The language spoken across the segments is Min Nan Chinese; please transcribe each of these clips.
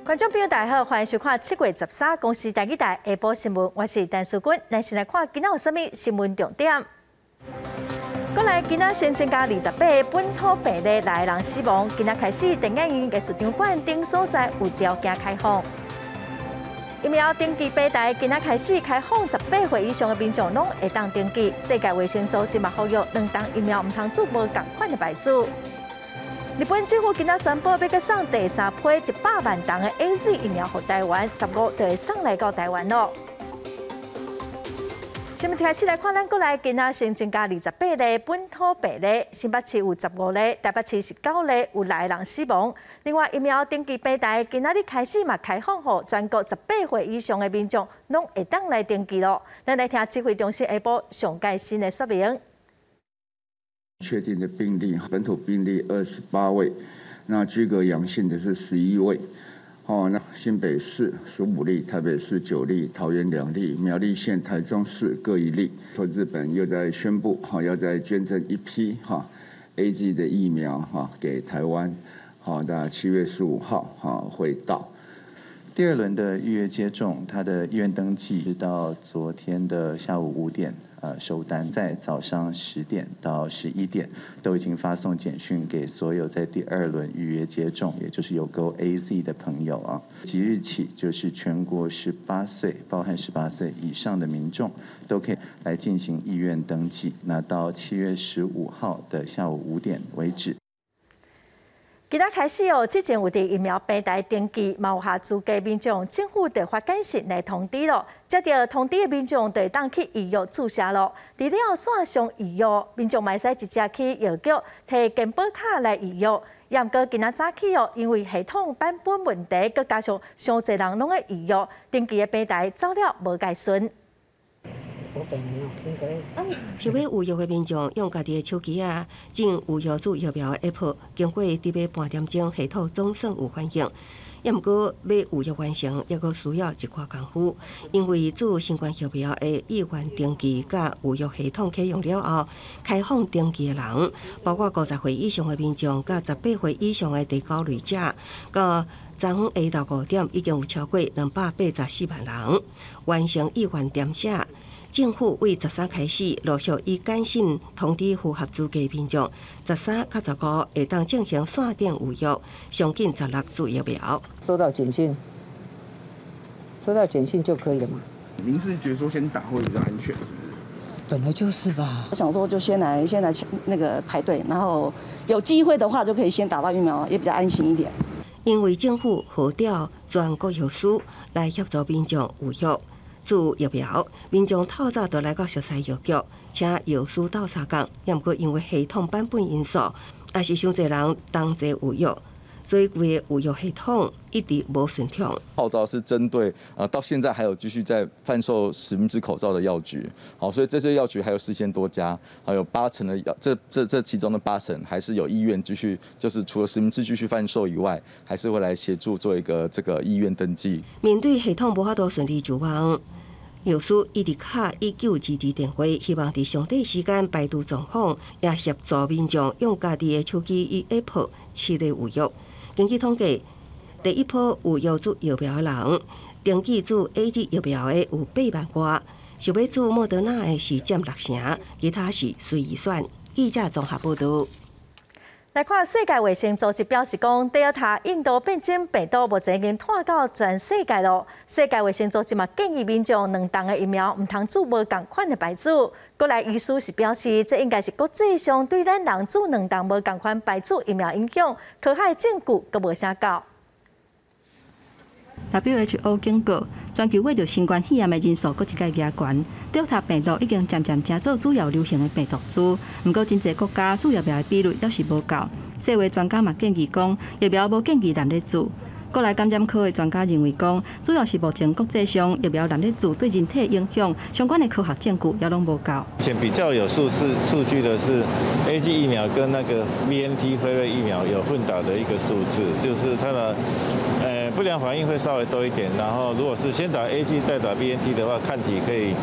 觀眾朋友大家好，歡迎收看7月13公視台語台下晡新聞，我是陳淑君。咱先來看今仔有啥物新聞重點。過來今仔新增加28個本土病例，六个人死亡。今仔開始，電影院、藝術場館等所在有條件開放。疫苗登記平台今仔開始開放，18歲以上的民眾攏會當登記。世界衛生組織嘛呼籲，兩針疫苗毋通注無仝款的牌子。日本政府今仔宣布，欲閣送第三批100萬劑的 AZ 疫苗予台灣，15就會送來到台灣咯。新聞一開始來看，咱國內今仔新增加28例本土病例，新北市有15例，台北市是9例，有六个人死亡。另外，疫苗登記平台今仔日開始嘛開放，予全國十八歲以上的民眾攏會當來登記咯。咱來聽指揮中心下晡上蓋新的說明。確定的病例，本土病例28位，那居隔陽性的是11位。哦，那新北市15例，台北市9例，桃園2例，苗栗縣、台中市各1例。說日本又在宣布，哈，要再捐贈一批哈 AZ 的疫苗哈給台灣，好，那7月15號哈會到。第二輪的預約接種，它的意願登記是到昨天的下午5點。收單在早上10點到11點都已經發送簡訊給所有在第二輪預約接種，也就是有購 AZ 的朋友啊。即日起，就是全國十八歲，包含十八歲以上的民眾都可以來進行意願登記。那到7月15號的下午5點為止。今仔開始哦，之前有佇疫苗平台登記，嘛有合資格民眾，政府就發簡訊來通知咯。接著通知的民眾就會當去預約注射咯。除了線上預約，民眾嘛會使直接去藥局提健保卡來預約。毋過今仔早起哦，因為系統版本問題，閣加上傷濟人攏愛預約，登記的平台走了無蓋順。想欲預約的民眾用家己的手機仔，進預約注疫苗的 App，經過佇欲半點鐘，系統總算有反應。抑毋過欲預約完成，猶閣需要一寡工夫，因為自新冠疫苗的意願登記佮預約系統啟用了後，開放登記的人，包括50歲以上的民眾，佮十八歲以上的低高齡者，到昨昏下晝5點已經有超過284萬人完成意願填寫。政府對13開始陸續以簡訊通知符合資格民眾，13佮15會當進行線頂預約，上緊16注疫苗。收到簡訊，收到簡訊就可以了嘛？您是覺得說先打會比較安全，是不是？本來就是吧。我想說就先來那個排隊，然後有機會的話就可以先打到疫苗，也比較安心一點。因為政府號召全國藥師來協助民眾預約注疫苗，民眾透早就來到熟似藥局，請藥師鬥相共。抑毋過因為系統版本因素，也是傷濟人同齊預約，所以規个預約系統一直無順暢。號召是針對啊，到現在還有繼續在販售實名制口罩的藥局，好，所以這些藥局還有4000多家，還有八成的藥，這其中的八成還是有意願繼續，就是除了實名制繼續販售以外，還是會來協助做一個這個意願登記。面對系統無法度順利就網，藥師一直敲1922電話，希望佇上短時間排除狀況，也協助民眾用家己的手機與 App 試咧預約。根據統計，第一波預約注疫苗的人，登記注 AZ 疫苗的有8萬外，想欲注莫德納的是佔六成，其他是隨意選。記者綜合報道。來看世界衛生組織表示講，德爾塔印度變種病毒目前已經湠到全世界咯。世界衛生組織嘛建議民眾兩針的疫苗毋通注無仝款的牌子。國內醫師是表示，這應該是國際上對咱人注兩針無仝款牌子疫苗影響，科學證據閣無啥夠。 WHO 警告，全球患著新冠肺炎的人數閣一擺加懸，德爾塔病毒已經漸漸成做主要流行的病毒株。毋過，真濟國家注疫苗的比率猶是無夠。世衛專家嘛建議講，疫苗無建議濫咧注。國內感染科的專家認為講，主要是目前國際上疫苗濫咧注對人體影響相關的科學證據猶攏無夠。目前比較有數字數據的是 AZ 疫苗跟那個 BNT 輝瑞疫苗有混打的一個數字，就是它的不良反應會稍微多一點。然後如果是先打 AZ 再打 BNT 的話，抗體可以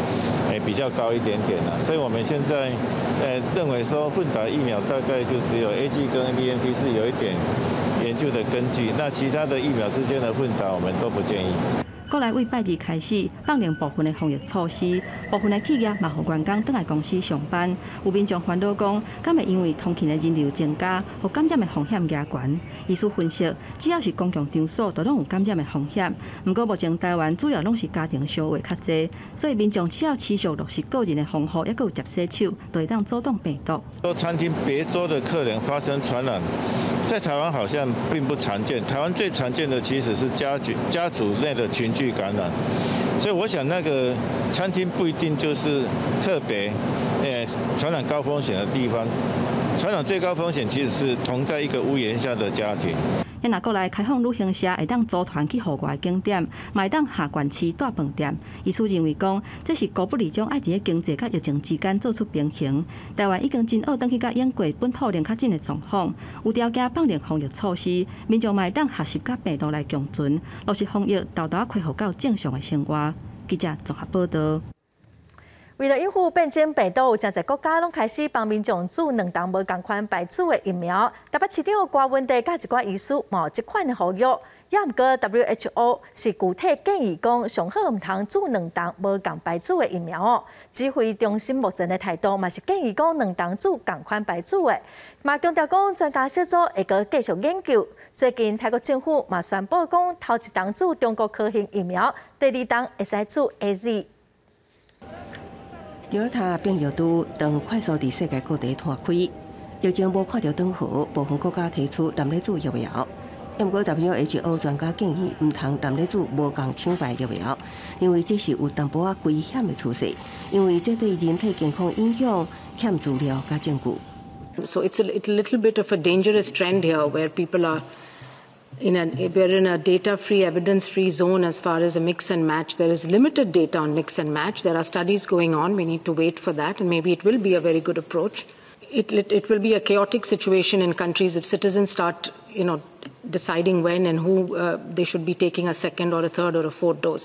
比較高一點點啦。所以我們現在認為說混打疫苗大概就只有 AZ 跟 BNT 是有一點。研究的根據。那其他的疫苗之間的混打，我們都不建議。國內對拜二開始放寬部分的防疫措施，部分的企業嘛予員工轉來公司上班。有民眾煩惱講，敢會因為通勤的人流增加，予感染的風險加懸？醫師分析，只要是公共場所，都攏有感染的風險。毋過目前台灣主要攏是家庭相會較濟，所以民眾只要持續落實個人的防護，抑閣有捷洗手，就會當阻擋病毒。說餐廳別桌的客人發生傳染，在台灣好像並不常見。台灣最常見的其實是家族內的群聚感染，所以我想那個餐廳不一定就是特別傳染高風險的地方，傳染最高風險其實是同在一個屋檐下的家庭。若國內開放旅行社會當組團去戶外景點，嘛會當下縣市大飯店。醫師認為講，這是高不離將愛佇咧經濟佮疫情之間做出平衡。台灣已經真學轉去佮英國本土零確診的狀況，有條件放寬防疫措施，民眾嘛會當學習佮病毒來共存，落實防疫，沓沓仔恢復到正常的生活。記者綜合報道。為了應付變種病毒，有誠濟國家攏開始幫民眾注兩針無仝款牌子的疫苗。台北市長柯文哲佮一寡醫師嘛有這款的呼籲，也毋過 WHO 是具體建議講，上好毋通注兩針無仝牌子的疫苗哦。指揮中心目前的態度嘛是建議講兩針注仝款牌子的，嘛強調講專家小組會閣繼續研究。最近泰國政府嘛宣布講，頭一針注中國科興疫苗，第二針會使注 AZ。德爾塔變異株正快速佇世界各地湠開，疫情無看著轉好，部分國家提出濫咧注疫苗。毋過 WHO 專家建議毋通濫咧注無仝廠牌疫苗，認為這是有淡薄仔危險的趨勢，因為這對人體健康影響欠資料佮證據。 So it's a little bit of a dangerous trend here where people are in a we're in a data-free, evidence-free zone as far as a mix and match. There is limited data on mix and match. There are studies going on. We need to wait for that, and maybe it will be a very good approach. It will be a chaotic situation in countries if citizens start deciding when and who they should be taking a second or a third or a fourth dose.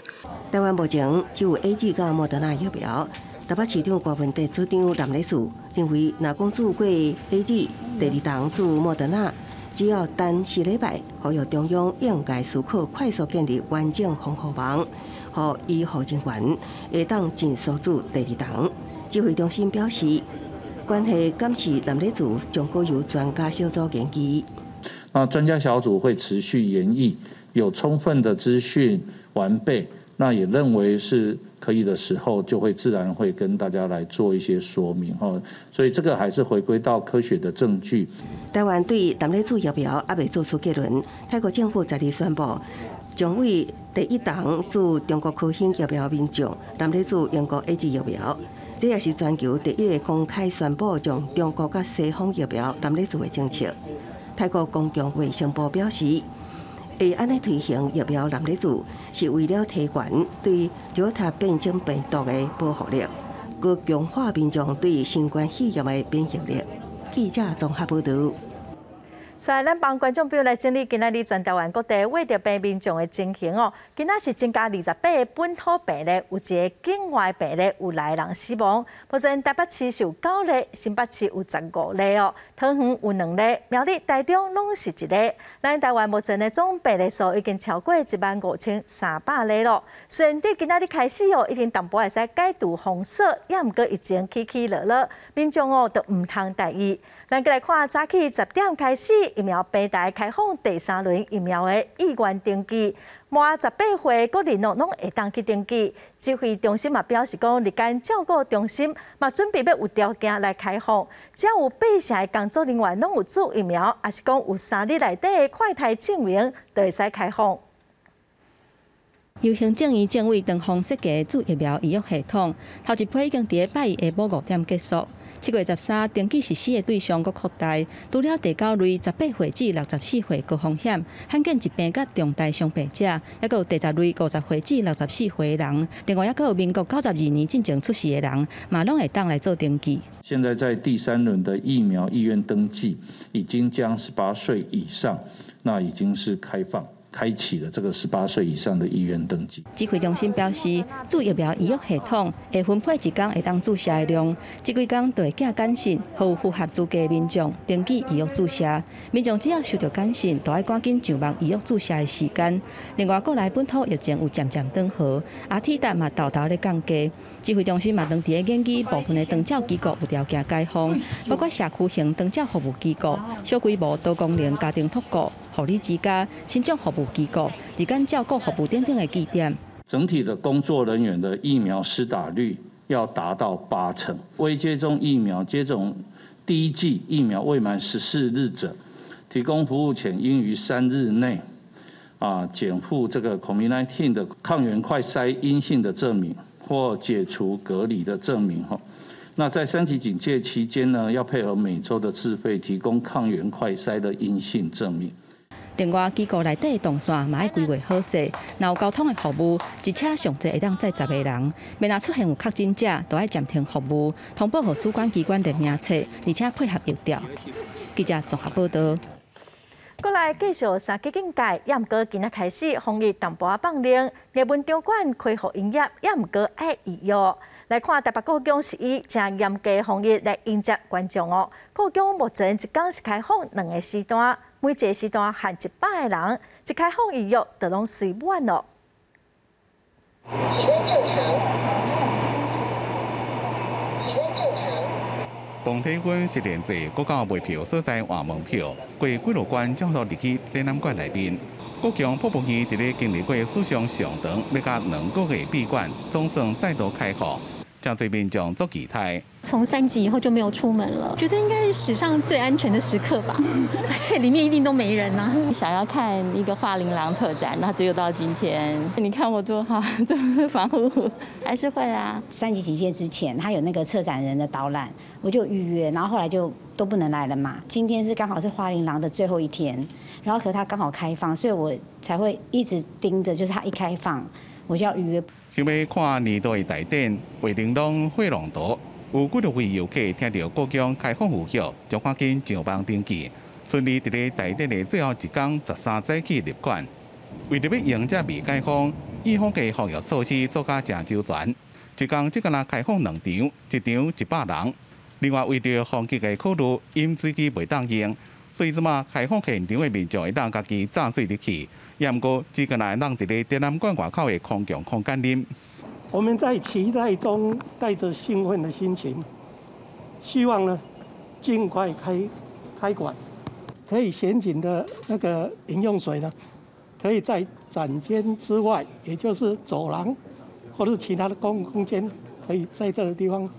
台灣目前只有 AZ 佮莫德納疫苗。台北市長柯文哲主張濫咧注，認為若講注過 AZ，第二針注莫德納，只要等四禮拜，呼籲中央應該思考快速建立完整防護網，予醫護人員會當盡速注第二針。指揮中心表示，關係敢是濫咧注，將閣由專家小組研究。那專家小組會持續研議，有充分的資訊完備，那也認為是可以的時候，就會自然會跟大家來做一些說明哈。所以這個還是回歸到科學的證據。台灣對濫咧注疫苗猶未做出結論。泰國政府昨日宣布，將為第一針注中國科興疫苗民眾濫咧注英國 AZ 疫苗。這也是全球第一个公開宣布將中國佮西方疫苗濫咧注的政策。泰國公共衛生部表示，會按呢推行疫苗濫咧注，是為了提懸對德爾塔變種病毒的保護力，閣強化民眾對新冠肺炎的免疫力。記者綜合報導。所以，咱幫觀眾朋友來整理今仔日全台灣各地穢著病民眾的情形哦。今仔是增加28個本土病例，有一个境外病例有六个人死亡。目前台北市是有九例，新北市有15例哦，桃園有兩例，苗栗、台中攏是一例。咱台灣目前的總病例數已經超過15,300例囉。雖然對今仔日開始哦，已經淡薄會使解除封鎖，也毋過疫情起起落落，民眾哦都毋通大意。咱閣來看，早起10點開始，疫苗平台開放第三輪疫苗的意願登記，滿18歲國人哦，攏會當去登記。指揮中心嘛表示講，日間照顧中心嘛準備欲有條件來開放，只要有八成的工作人員攏有注疫苗，抑是講有3日內底的快篩證明，就會使開放。由行政院政委陳峰設計注疫苗預約系統，頭一批已經佇拜一下晡5點結束。7月13登記實施的對象閣擴大，除了第九類18歲至64歲高風險、罕見疾病佮重大傷病者，抑閣有第十類50歲至64歲的人，另外抑閣有民國92年進前出世的人，嘛攏會當來做登記。現在在第三輪的疫苗意願登記，已經將18歲以上，那已經是開放。開啟了這個18歲以上的意願登記。指揮中心表示，注疫苗預約系統會分配一工會當注射的量，這幾工就會寄簡訊，予符合資格民眾登記預約注射。民眾只要收到簡訊，就愛趕緊上網預約注射的時間。另外，國內本土疫情有漸漸轉好，阿鐵達嘛沓沓咧降低。指揮中心嘛，當佇咧研議部分的長照機構有條件解封，包括社區型長照服務機構、小規模多功能家庭託顧、護理之家、身障服務機構、日間照顧服務等等的據點。整體的工作人員的疫苗施打率要達到80%，未接種疫苗接種第一劑疫苗未滿14日者，提供服務前應於3日內檢附這個 COVID-19 的抗原快篩陰性的證明或解除隔離的證明。那在三級警戒期間呢，要配合每週的自費提供抗原快篩的陰性證明。另外，機構內底的動線嘛愛規劃好勢，若有交通的服務，一車上濟會當載10個人。免若出現有確診者，就愛暫停服務，通報予主管機關列名冊，而且配合疫調。記者綜合報道。過來繼續三級警戒，也毋過今仔開始防疫淡薄仔放寬，藝文場館恢復營業，也毋過愛預約。來看台北故宮是以誠嚴格防疫來迎接觀眾哦。故宮目前一工是開放兩個時段，每一個時段限100個人，一開放預約就攏隨滿咯。體溫正常，體溫正常。量體溫實聯制，閣較賣票所在換門票，過幾落關才好入去展覽館內面。故宮博物院佇咧經歷過史上上長欲甲2個月閉館，總算再度開放。誠濟民眾足期待。從三級以後就沒有出門了，覺得應該是史上最安全的時刻吧，而且裡面一定都沒人啊。想要看一個畫琳琅特展，那只有到今天。你看我做好這防護，還是會啊。三級警戒之前，他有那個策展人的導覽，我就預約，然後後來就都不能來了嘛。今天是剛好是畫琳琅的最後一天，然後可他剛好開放，所以我才會一直盯着，就是他一開放，我就要預約。想欲看年度的大展，畫琳琅火龍圖，有幾多位遊客聽著故宮開放預約，就趕緊上網登記，順利佇咧大展的最後一工13早起入館。為著欲迎接未解封，預防的防疫措施做甲誠周全。一工只敢若開放兩場，一場100人。另外，為著防疫的考慮，飲水機袂當用，所以這馬開放現場的民眾會當家己炸水入去。也毋過，只敢若會當佇咧展覽館外口的空共空間啉。我們在期待中帶着興奮的心情，希望呢盡快開館，可以閒景的那個飲用水呢，可以在展間之外，也就是走廊或者其他的公共空間，可以在這個地方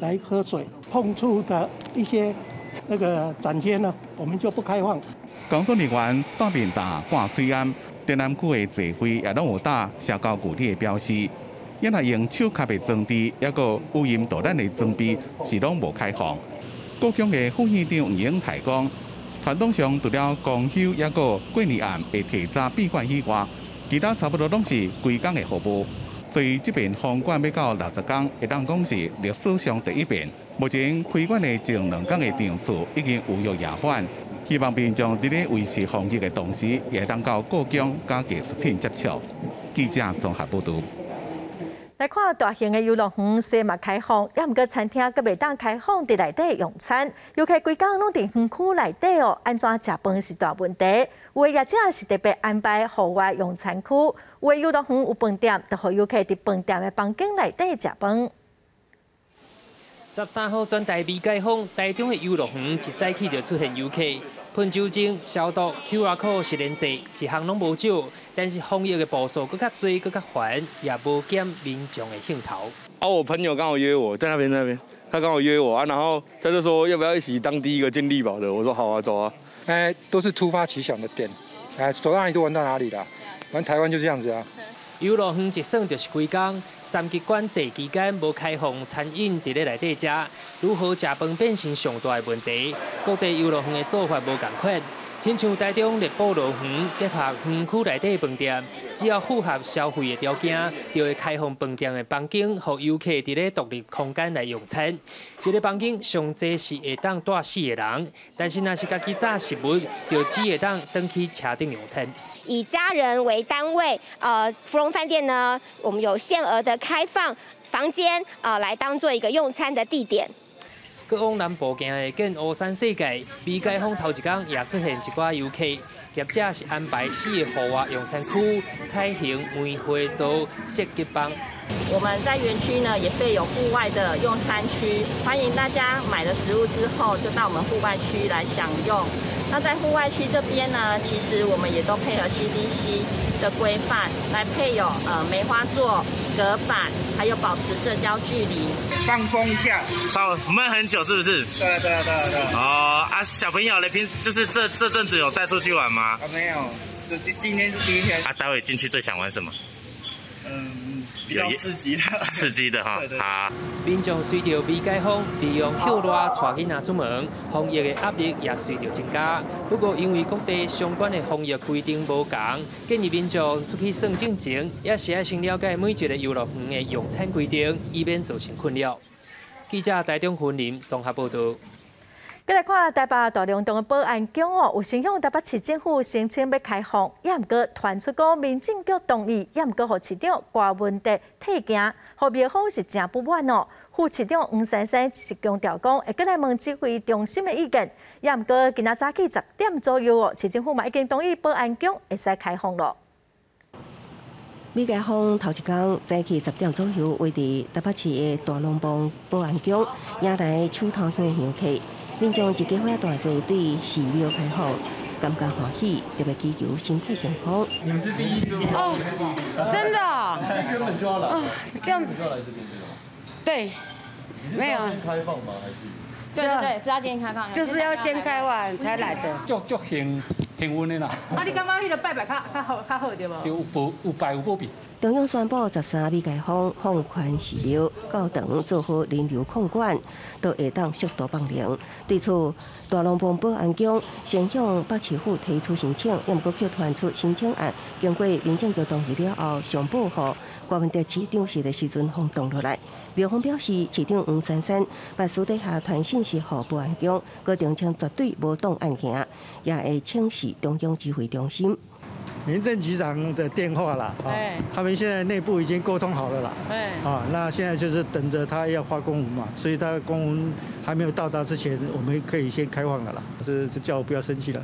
來喝水。碰觸的一些那個展間呢，我們就不開放。工作人員戴面罩、掛喙罨，展覽區的座位也攏有打社交距離的標示。也若用手卡的裝置，抑閣語音導覽的裝備是攏無開放。故宮的副院長黃英泰講，傳統上除了公休抑閣過年暗會提早閉館以外，其他差不多攏是規工的服務。所以這遍封館欲到60工，會當講是歷史上第一遍。目前開館的前兩工的場次已經預約額滿，希望民眾佇咧維持防疫的同時，也會當到故宮佮藝術品接觸。記者綜合報導。來看大型的遊樂園雖嘛開放，也毋過餐廳閣袂當開放佇內底用餐，遊客規工攏佇園區內底哦，按怎食飯是大問題。有的業者是特別安排戶外用餐區，有的遊樂園有飯店，就予遊客佇飯店的房間內底食飯。13號全台未解封，台中的遊樂園一早起就出現遊客，噴酒精、消毒、QR code 實聯制，一項攏無少。但是防疫的步數閣較濟、閣較煩，也無減民眾的興頭。啊，我朋友剛好約我在那邊，他剛好約我啊，然後他就說要不要一起當第一個進麗寶的，我說好啊，走啊。哎，都是突發奇想的點，哎，走到哪裡都玩到哪裡啦，反正台灣就這樣子啊。遊樂園一耍就是規工，三級管制期間無開放餐飲佇咧內底食，如何食飯變成上大的問題。各地遊樂園的做法無仝款，親像台中麗寶樂園結合園區內底飯店，只要符合消費的條件，就會開放飯店的房間，予遊客佇咧獨立空間來用餐。一个房間上濟是會當蹛四个人，但是若是家己紮食物，就只會當轉去車頂用餐。以家人為單位，福隆飯店呢，我們有限額的開放房間，來當做一個用餐的地點。閣往南部行的建烏山世界，未解封頭一工也出現一寡遊客，業者是安排四个戶外用餐區，採行梅花座設計房。我們在園區呢也備有戶外的用餐區，歡迎大家買了食物之後就到我們戶外區來享用。那在戶外區這邊呢，其實我們也都配合 CDC 的規範，來配有梅花座、隔板，還有保持社交距離。放風一下，稍悶很久是不是？對對對對。哦啊，小朋友咧，平就是這陣子有帶出去玩嗎？啊，沒有，就今天是第一天。啊，待會進去最想玩什麼？比較刺激的，刺激的哈，好。民眾隨著未解封，利用歇熱帶囡仔出門，防疫的壓力也隨著增加。不過，因為各地相關的防疫規定無仝，建議民眾出去耍之前，也是愛先了解每一个遊樂園的用餐規定，以免造成困擾。記者台中雲林綜合報導。再來看台北大龍峒的保安宮哦，有先向台北市政府申請欲開放，也毋過傳出講民政局同意，也毋過予市長郭文哲退行，予廟方是誠不滿哦。副市長黃珊珊是強調講，會閣來問指揮中心的意見，也毋過今仔早起10點左右哦，市政府嘛已經同意保安宮會使開放囉。未解封頭一工早起10點左右，位佇台北市的大龍峒保安宮迎來首頭香的香客。民眾一家伙仔大細對寺廟開放感覺歡喜，特別祈求身體健康。你們是第一組哦，真的啊？原本就要來哦，這樣子。對，沒有。先開放嗎？還是？對對對，知道今天開放。就是要先開放才來的。足幸運的啦。啊，你感覺彼个拜拜較好對無？有拜有保庇。中央宣布13未解封放寬寺廟教堂做好人流控管，都會當適度放靈。對此，大龍峒保安宮先向北市府提出申請，也毋過卻傳出申請案經過民政局同意了後，上報予郭文哲市長室的時陣轟動落來。廟方表示，市長黃珊珊捌私底下傳訊息予保安宮，閣澄清絕對無擋案件，也會請示中央指揮中心。民政局長的電話啦，他們現在內部已經溝通好了啦，啊，那現在就是等着他要發公文嘛，所以他公文還沒有到達之前，我們可以先開放了啦，這叫我不要生氣了。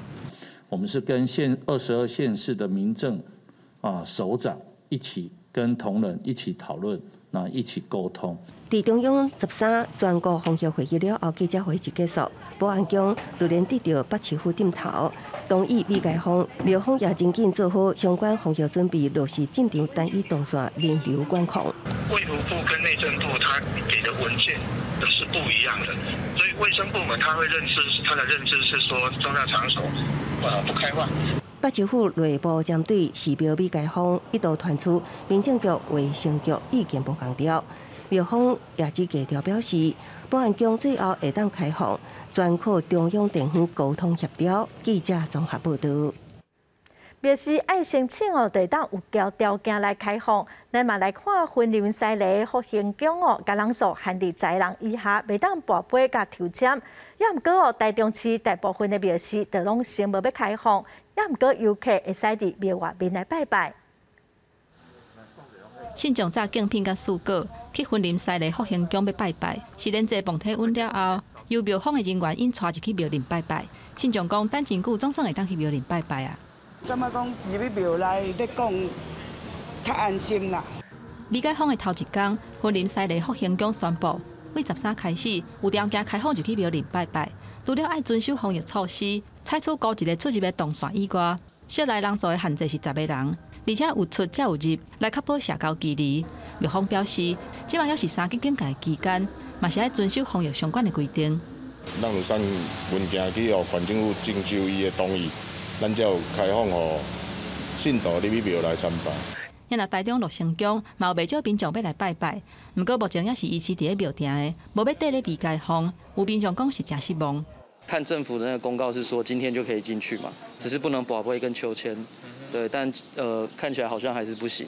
我們是跟縣22縣市的民政啊首長一起跟同仁一起討論，那一起溝通。佇中央13全國防疫會議了後，記者會一結束，保安宮突然得到北市府點頭，同意未解封，廟方也真緊做好相關防疫準備，落實進場單一動線人流管控。衛福部跟內政部他給的文件是不一樣的，所以衛生部門他會認知，他的認知是說宗教場所不開放。北市府內部針對寺廟未解封，一度傳出民政局、衛生局意見無仝調。廟方也只低調表示，保安宮最後會當開放，全靠中央地方溝通協調。記者綜合報導。廟是愛申請哦，就會當有條件來開放。咱嘛來看雲林西螺福興宮哦，共人數限佇10人以下，袂當跋杯佮抽籤。也毋過哦，台中市大部分的廟寺都攏先無欲開放，也毋過遊客會使佇廟外面來拜拜。信眾紮敬品佮水果去雲林西螺福興宮欲拜拜，實聯制磅體溫了後，由廟方的人員𪜶帶入去廟裡拜拜。信眾講等真久，總算會當去廟裡拜拜啊。感覺講入去廟內咧講較安心啦。未解封的頭一工，雲林西螺福興宮宣布，對13開始有條件開放入去廟裡拜拜，除了愛遵守防疫措施，採取孤一个出入的動線以外，室內人數的限制是10個人，而且有出才有入，來確保社交距離。廟方表示，這擺猶是三級警戒期間，嘛是愛遵守防疫相關的規定。咱有送文件去予縣政府徵求伊的同意，咱才有開放予信徒入去廟內參拜。若台中樂成宮嘛有袂少民眾欲來拜拜，毋過目前猶是維持佇咧廟埕的，無欲綴咧未解封。有民眾講是誠失望。看政府的那個公告是說今天就可以進去嘛，只是不能跋杯跟秋千，對，但看起來好像還是不行。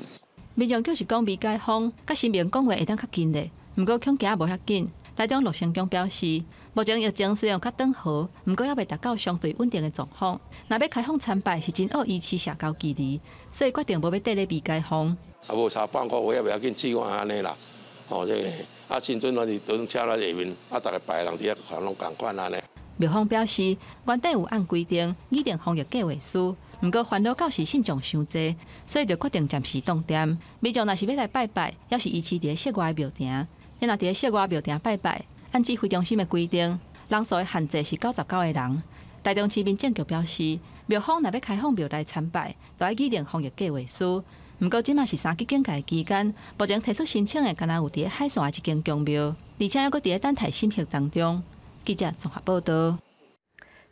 民眾就是講未解封，佮神明講話會當較緊咧，毋過恐驚無遐緊。台中陸成宮表示，目前疫情雖然較轉好，毋過猶未達到相對穩定的狀況。若欲開放參拜，是真愛維持社交距離，所以決定無欲綴咧未解封。啊，無差半個月也袂要緊，試看按呢啦。吼，這個啊，新陣咱是當車來下面，啊，逐个拜的人佇遐可攏仝款按呢。廟方表示，原底有按規定擬定防疫計劃書，毋過煩惱到是信眾傷濟，所以就決定暫時凍店。民眾若是欲來拜拜，猶是維持佇室外廟埕。若佇室外廟埕拜拜，按指揮中心的規定，人數的限制是99個人。台中市民政局表示，廟方若欲開放廟內參拜，就愛擬定防疫計劃書。毋過這馬是三級警戒期間，目前提出申請的，敢若有佇海線的一間宮廟，而且猶閣佇咧等待審核當中。記者綜合報道。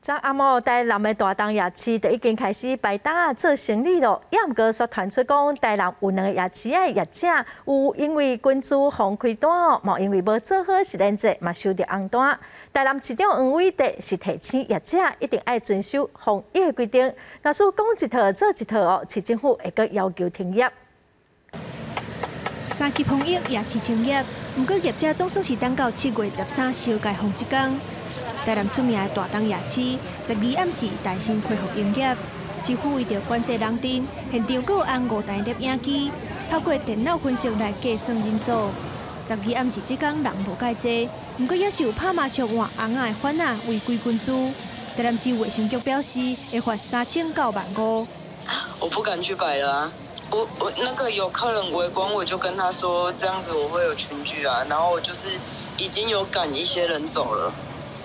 昨暗暝，台南的大東夜市就已經開始擺檔做生意咯。也毋過，煞傳出講，台南有兩個夜市的業者有因為群聚放開單哦，嘛因為無做好實聯制，嘛收著紅單。台南市長黃偉哲是提醒業者一定愛遵守防疫的規定，若是講一套做一套哦，市政府會閣要求停業。三級防疫夜市停業，毋過業者總算是等到7月13小解封這工。台南出名的大東夜市，12暗時重新恢復營業。市府為著管制人陣，現場閣有安5台攝影機，透過電腦分析來計算人數。12暗時這工人無蓋濟，毋過也是有拍麻將換尪仔的販仔違規群聚。台南市衛生局表示，會罰3000到15000。我不敢去擺了啊！我那個有客人圍觀，我就跟他說，這樣子我會有群聚啊。然後我就是已經有趕一些人走了。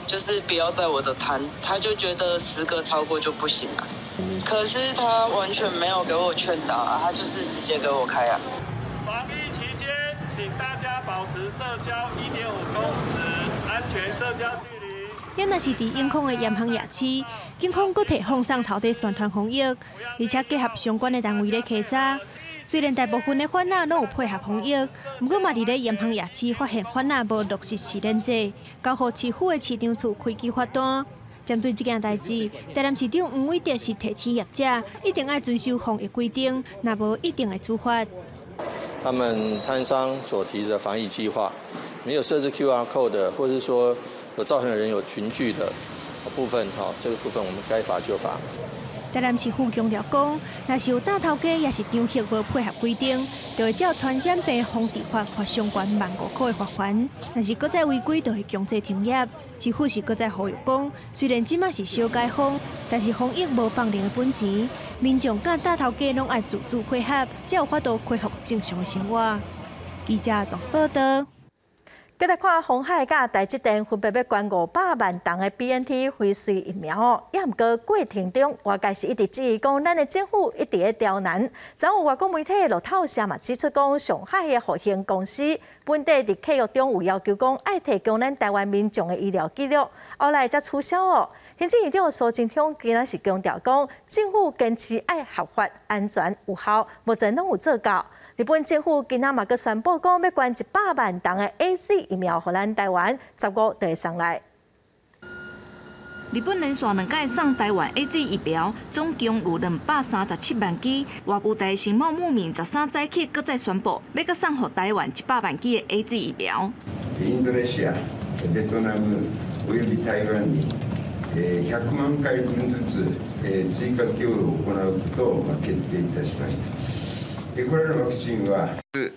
就是不要在我的攤，他就覺得10個超過就不行了。可是他完全沒有給我勸導啊，他就是直接給我開啊。防疫期間，請大家保持社交1.5公尺，安全社交距離。也若是佇永康的鹽坑夜市，警方閣提放送頭佇宣傳防疫，而且結合相關的單位咧稽查。雖然大部分的販仔攏有配合防疫，毋過嘛佇咧鹽坑夜市發現販仔無落實實聯制，交予市府的市長處開具罰單。針對這件代誌，台南市長黃偉哲是提醒業者一定愛遵守防疫規定，若無一定會處罰。他們攤商所提的防疫計劃，沒有設置 QR code 的，或者是說有造成人有群聚的部分，哈，這個部分我們該罰就罰。台南市府強調講，若是有擔頭家抑是張客無配合規定，就會照傳染病防治法罰相關15,000塊的罰鍰。若是閣再違規，就會強制停業。市府是閣再呼籲講，雖然這馬是小解封，但是防疫無放任的本錢，民眾佮擔頭家攏愛自主配合，才有法度恢復正常的生活。記者綜報道。繼來看鴻海佮台積電分別欲捐500萬筒的 BNT 輝瑞疫苗哦，也毋過過程中，外界是一直質疑講，咱的政府一直咧刁難。昨有外國媒體路透社嘛指出講，上海的復興公司本底佇契約中有要求講，愛提供咱台灣民眾的醫療記錄，後來才取消哦。行政院長蘇貞昌今仔是強調講，政府堅持愛合法、安全、有效，目前攏有做到。日本政府今仔嘛閣宣布講，欲捐100萬筒的 AZ 疫苗予咱台灣，15就會送來。日本連續兩擺送台灣 AZ 疫苗，總共有237萬劑。外務大臣茂木敏13早起閣再宣布，欲閣送予台灣100萬劑的 AZ 疫苗。インドネシア、ベトナムおよび台灣に100万回分ずつ追加供与を行うことを決定いたしました。これらのワクチンは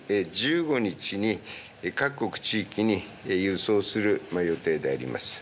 15日に各國地域に郵送する予定であります。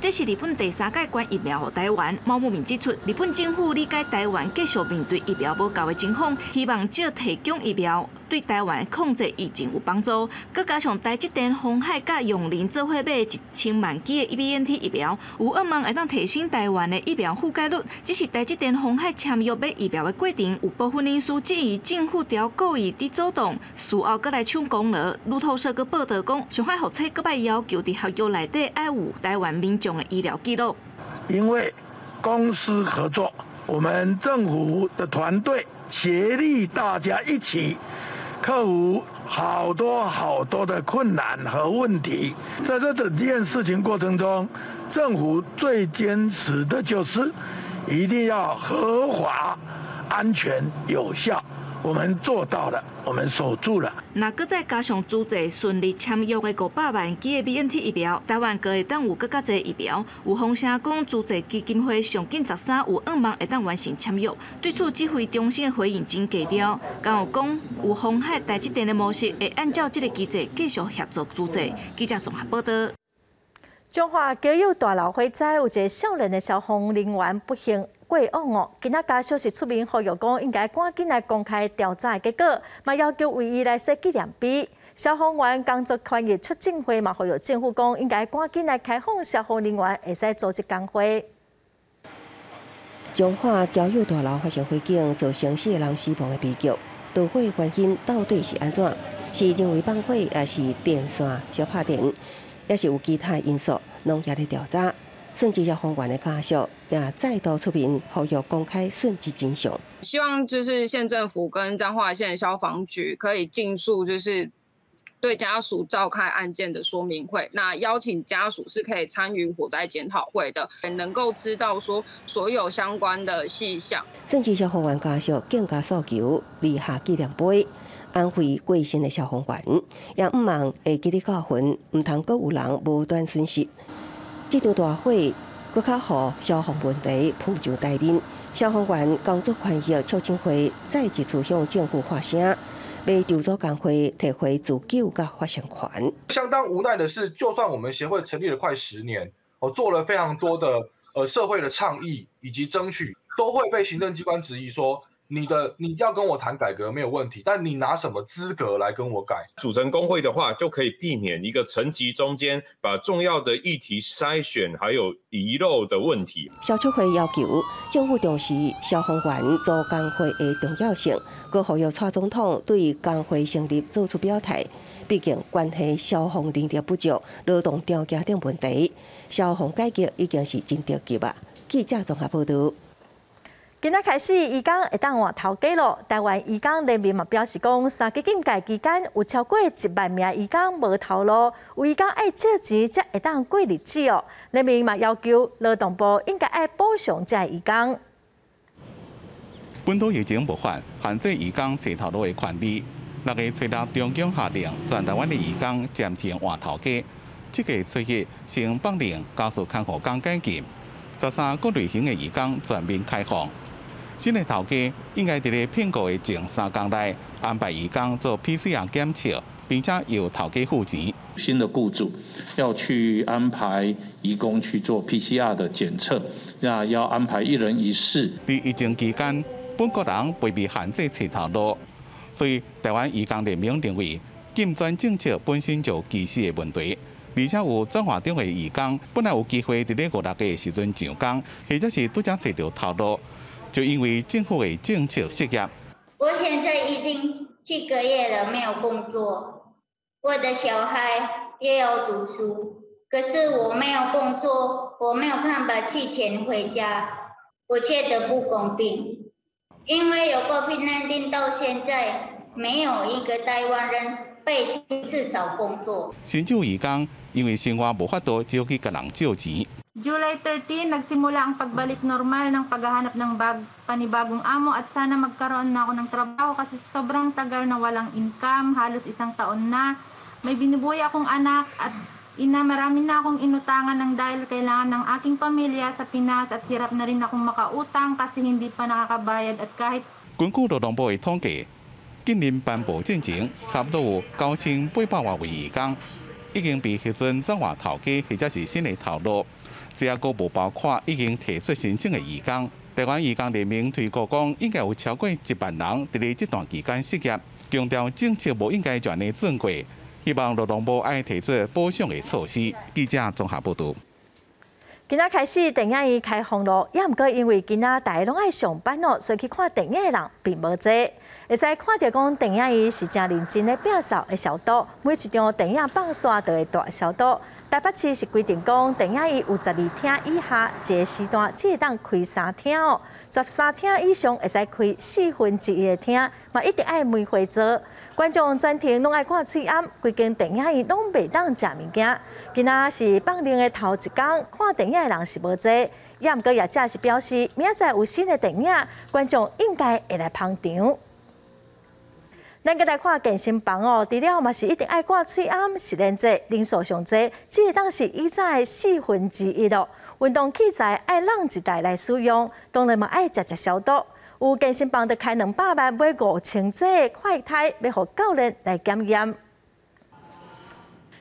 這是日本第三擺捐疫苗予台灣。茂木敏指出，日本政府理解台灣繼續面對疫苗無夠的情況，希望藉提供疫苗對台灣控制疫情有幫助。閣加上台積電、鴻海佮永齡做伙買1000萬劑的 BNT 疫苗，有望會當提升台灣的疫苗覆蓋率。只是台積電、鴻海簽約買疫苗的過程，有部分人士質疑政府調故意佇阻擋，事後閣來搶功勞。路透社閣報導講，上海復星閣擺要求佇合約內底愛有台灣民眾的醫療記錄。因為公私合作，我們政府的團隊協力，大家一起克服好多好多的困難和問題。在這整件事情過程中，政府最堅持的就是一定要合法、安全、有效。我們做到了，我們守住了。若閣再加上諸濟順利簽約的500萬劑的 BNT 疫苗，台灣閣會當有閣較濟疫苗。有風聲講，諸濟基金會上緊13有向望會當完成簽約。對此，指揮中心的回應真低調，敢有講有鴻海台積電的模式，會按照這個機制繼續協助諸濟。記者綜合報道。彰化交友大樓火災，有一个少年的消防人員不幸過往哦。今仔家屬是出面呼籲講，應該趕緊來公開調查的結果，嘛要求為伊來設紀念碑。消防員工作權益促進會嘛呼籲政府講，應該趕緊來開放消防人員會使組織工會。彰化交友大樓發生火警，造成四个人死亡的悲劇。導火原因到底是按怎？是人為放火，抑是電線燒拍電，抑是有其他因素？攏猶咧調查。殉職消防員的家屬也再度出面呼籲公開殉職真相。希望就是縣政府跟彰化縣消防局可以盡速就是對家屬召開案件的說明會，那邀請家屬是可以參與火災檢討會的，能夠知道說所有相關的細項。殉職消防員家屬更加訴求立下紀念碑，安慰過身的消防員，也毋望會記得教訓，毋通閣有人無端損失。這場大火，閣較予消防問題浮上台面。消防員工作權益促進會再一次向政府發聲，欲籌組工會提回自救佮發聲權。相當無奈的是，就算我們協會成立了快10年，哦，做了非常多的社會的倡議以及爭取，都會被行政機關質疑說，你要跟我談改革沒有問題，但你拿什麼資格來跟我改？組成工會的話，就可以避免一個層級中間把重要的議題篩選，還有遺漏的問題。消促會要求政府重視消防員組工會的重要性，閣呼籲蔡總統對工會成立做出表態。畢竟關係消防人力不足、勞動條件等問題，消防改革已經是真著急啊！記者綜合報道。今仔開始，移工會當換頭家囉。台灣移工聯盟嘛表示講，三級警戒期間有超過1萬名移工無頭路，有移工愛借錢才會當過日子哦。聯盟嘛要求勞動部應該愛補償這移工。本土疫情無法限制移工揣頭路的權利。6月初6，中央下令全台灣的移工暫停換頭家。這個初一先放令家屬看護工解禁，13各類型的移工全面開放。新的頭家應該佇咧聘僱的前3工內安排移工做 PCR 檢測，並且由頭家付錢。新的僱主要去安排移工去做 PCR 的檢測，那要安排一人一室。佇疫情期間，本國人袂被限制揣頭路，所以台灣移工聯盟認為禁轉政策本身就歧視的問題，而且有轉化中的移工本來有機會佇咧五六月時陣上工，或者是拄才揣著頭路。就因為政府的政策失業。我現在已經7個月了，沒有工作，我的小孩也要讀書，可是我沒有工作，我沒有辦法寄錢回家，我覺得不公平，因為有 COVID-19 到現在，沒有一個台灣人被停止找工作。新州移工因為生活無法度，只好去共人借錢。 July 13, nagsimula ang pagbalik normal ng paghahanap ng panibagong amo at sana magkaroon na ako ng trabaho kasi sobrang tagal na walang income, halos isang taon na. May binubuhay akong anak at ina, marami na akong inutangan ng dahil kailangan ng aking pamilya sa Pinas at hirap na rin akong makautang kasi hindi pa nakakabayad at kahit 根據勞動部的統計，近年頒布進前，差不多有9800外位移工已經被核准轉換頭家或者是新的頭路。這也閣無包括已經提出申請的移工。台灣移工聯盟推估講，應該有超過1萬人佇咧這段期間失業，強調政策無應該就按呢轉過，希望勞動部愛提出補償的措施。記者綜合報道。今仔開始電影院開放囉，也毋過因為今仔大家攏愛上班囉，所以去看電影的人並無濟。會使看著講電影院是誠認真咧摒掃的消毒，每一場電影放煞就會大消毒。台北市是規定講，電影院有12廳以下，一個時段只會當開三廳哦；13廳以上會使開1/4的廳，嘛一定愛梅花座。觀眾全程攏愛掛喙罨，規間電影院攏袂當食物件。今仔是放映的頭一工，看電影的人是無濟。也毋過業者是表示，明仔載有新的電影，觀眾應該會來捧場。咱閣來看健身房哦，除了嘛是一定愛掛喙罨，實聯制人數上濟，這會當是以早的四分之一咯。運動器材愛攏一台來使用，當然嘛愛常常消毒。有健身房就開200萬買5000劑快篩，欲予教練來檢驗。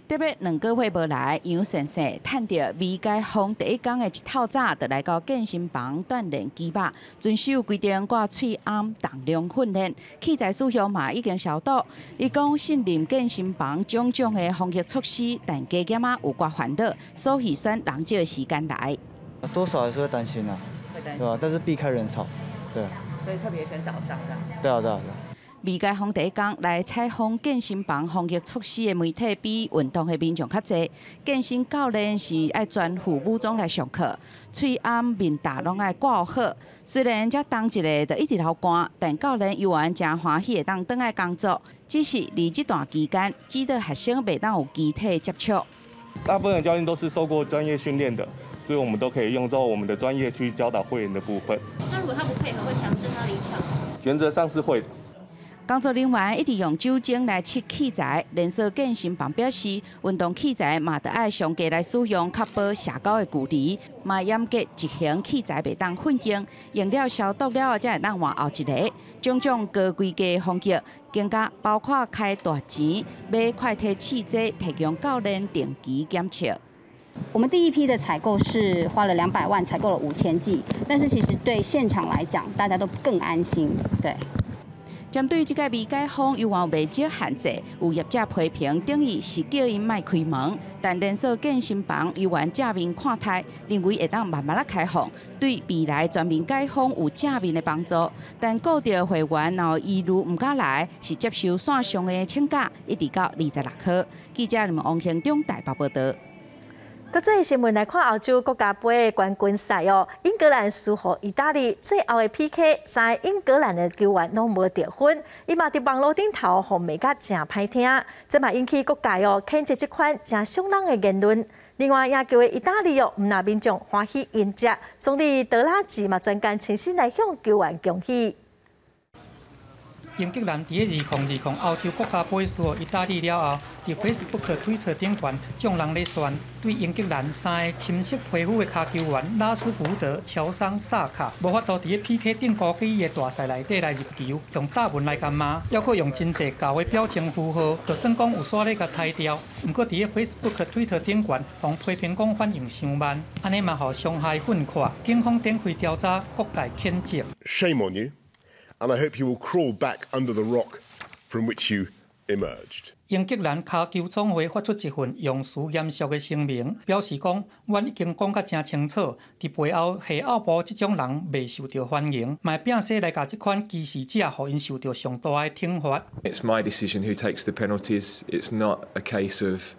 特別2個月無來，楊先生趁著未解封第一工的一透早，就來到健身房鍛鍊肌肉，遵守規定掛喙罨重量訓練，器材使用嘛已經消毒。伊講信任健身房種種的防疫措施，但加減仔有寡煩惱，所以選人少的時間來。多少還是會擔心啊，對吧？但是避開人潮，對。所以特別選早上這樣。對啊，對啊。未解封第一工來採訪健身房防疫措施的媒體，比運動的民眾較濟。健身教練是愛全副武裝來上課，喙罨面罩攏愛掛好。雖然才冬一下就一直流汗，但教練猶原誠歡喜會當轉來工作。只是佇這段期間，指導學生袂當有肢體接觸。大部分的教練都是受過專業訓練的，所以我們都可以用到我們的專業去教導會員的部分。那如果他不配合，會強制他離場？原則上是會。工作人員一直用酒精來拭器材，連鎖健身房表示，運動器材嘛著愛上加來使用，確保社交的距離，嘛嚴格執行器材袂當混用，用了消毒了後才會當換後一个。種種高規格防疫，更加包括開大錢買快篩試劑，提供教練定期檢測。我們第一批的採購是花了200萬，採購了5000劑，但是其實對現場來講，大家都更安心，對。針對這個未解封猶原袂少限制，有業者批評等於是叫𪜶莫開門，但連鎖健身房猶原正面看待，認為會當慢慢仔開放，對未來全面解封有正面的幫助。但顧著會員若有疑慮毋敢來，是接受線上的請假，一直到26號。記者王興中台北報道。國際新聞來看，歐洲國家盃冠軍賽哦，英格蘭輸予意大利，最後的 PK，三个英格蘭的球員攏無得分，伊嘛佇網路頂頭予罵甲誠歹聽，這嘛引起各界哦譴責這款誠傷人的言論。另外，贏球的意大利哦，毋但民眾歡喜迎接，總理德拉吉嘛專工親身來向球員恭喜。英格蘭佇2020歐洲國家盃輸予意大利了後，佇 Facebook、Twitter 頂懸，眾人咧宣對英格蘭三个深色皮膚的跤球員拉斯福德、喬桑、薩卡，無法度佇咧 PK 頂高舉的大賽內底來入球，用貼文來共罵，猶閣用真濟猴的表情符號，就算講有煞咧共刣掉。毋過佇咧 Facebook、Twitter 頂懸，予批評講反應傷慢，按呢嘛予傷害憤慨。警方展開調查，各界譴責。 Shame on you. And I hope you will crawl back under the rock from which you emerged. 英格蘭跤球總會發出一份用詞嚴肅的聲明，表示講，阮已經講甲誠清楚，佇背後下奧部這種人袂受著歡迎，嘛會摒捨來共這款歧視者，予𪜶受著上大的懲罰。 It's my decision who takes the penalties. It's not a case of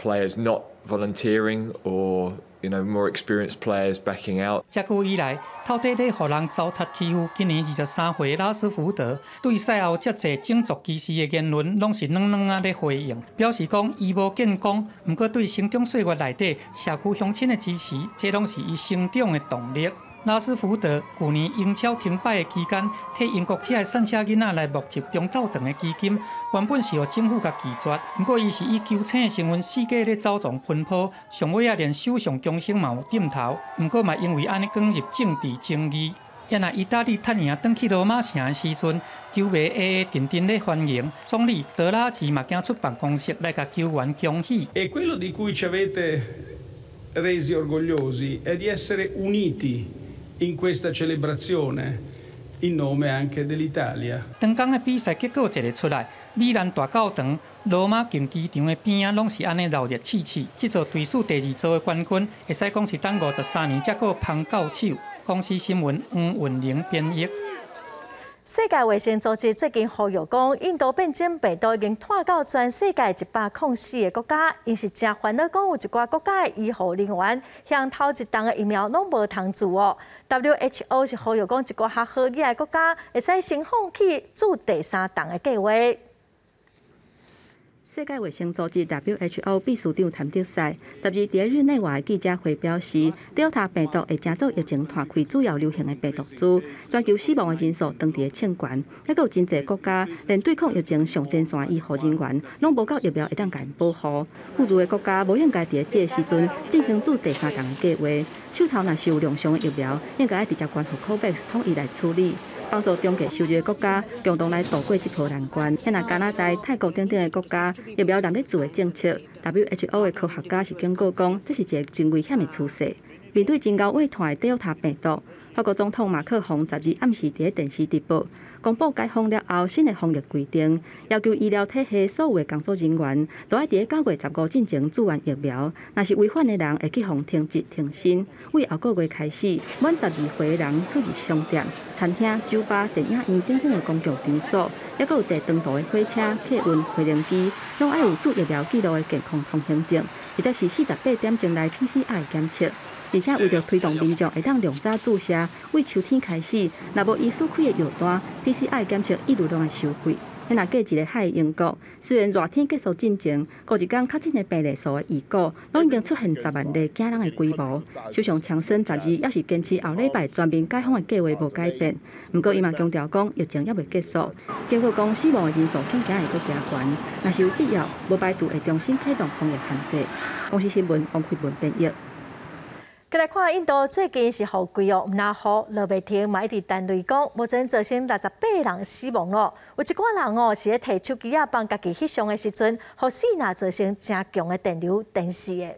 players not volunteering or more experienced players backing out. 這久以來，透底咧予人糟蹋欺負。今年23歲拉斯福德對賽後遮濟種族歧視的言論，攏是軟軟仔咧回應，表示講伊無建功，毋過對成長歲月內底社區鄉親的支持，這攏是伊成長的動力。拉斯福德舊年英超停擺的期間，替英國這个散赤囡仔來募集中斗腸的基金，原本是予政府共拒絕，毋過伊是以球星的身份四界咧走傱奔波，上尾仔連首相強生嘛有點頭，毋過嘛因為按呢捲入政治爭議。啊若意大利踢贏轉去羅馬城的時陣，球迷會陣陣咧歡迎，總理德拉吉嘛行出辦公室來共球員恭喜。 E quello di cui ci avete resi orgogliosi è di essere uniti in questa celebrazione in nome anche dell'Italia。當工的比賽結果一个出來，米蘭大教堂、羅馬競技場的邊仔攏是按呢鬧熱刺刺。這座隊史第二座的冠軍，會使講是等53年才閣捧到手。公視新聞黃雲玲編譯。世界衛生組織最近呼籲講，印度變種病毒已經拖到全世界104個國家，𪜶是誠煩惱講有一寡國家的醫護人員向頭一筒的疫苗攏無通注哦。WHO 是呼籲講，一寡較好額的國家會使先放棄注第三筒的計劃。世界衛生組織 WHO 秘書長譚德塞12佇日內瓦記者會表示，德爾塔病毒會成做疫情拖開主要流行的病毒株，全球死亡的人數當佇咧衝懸，猶閣有真濟國家連對抗疫情上前線的醫護人員攏無夠疫苗會當共𪜶保護。富裕的國家無應該佇咧這個時陣進行注第三針的計劃，手頭若是有量上的疫苗，應該愛直接捐予 COVAX 統一來處理。幫助中低收入的國家共同來渡過這波難關。像加拿大、泰國等等的國家，疫苗濫咧注的政策，WHO 的科學家是警告講，這是一个真危險的趨勢。面對真𠢕胃痛的德爾塔病毒，法國總統馬克宏12暗時佇咧電視直播，公布解封了後新的防疫規定，要求醫療體系所有的工作人員都愛佇咧9月15進前注完疫苗，若是違反的人會去予停職停薪。為後個月開始，滿12歲的人出入商店、餐廳、酒吧、電影院等等的公共場所，猶閣有坐長途的火車、客運、飛行機，攏愛有注疫苗記錄的健康通行證，或者是48點鐘內 PCR 檢測。而且為著推動民眾會當量早注射，為秋天開始，若無醫師開的藥單，PCR 檢測一律攏愛收費。若過一个海的英國，雖然熱天結束進前，過一工確診的病例數的預估，攏已經出現10萬例驚人的規模。首相強生12猶是堅持後禮拜全面解封的計畫無改變，毋過伊嘛強調講疫情猶未結束，警告講死亡的人數恐驚會閣加懸，若是有必要，無排除會重新啟動防疫限制。公視新聞王慧文編譯。過來看印度最近是雨季哦，毋但雨落袂停，嘛一直彈雷公，目前造成68人死亡咯。有一寡人哦是咧提手機仔幫家己翕相的時陣，予四若造成誠強的電流電死的。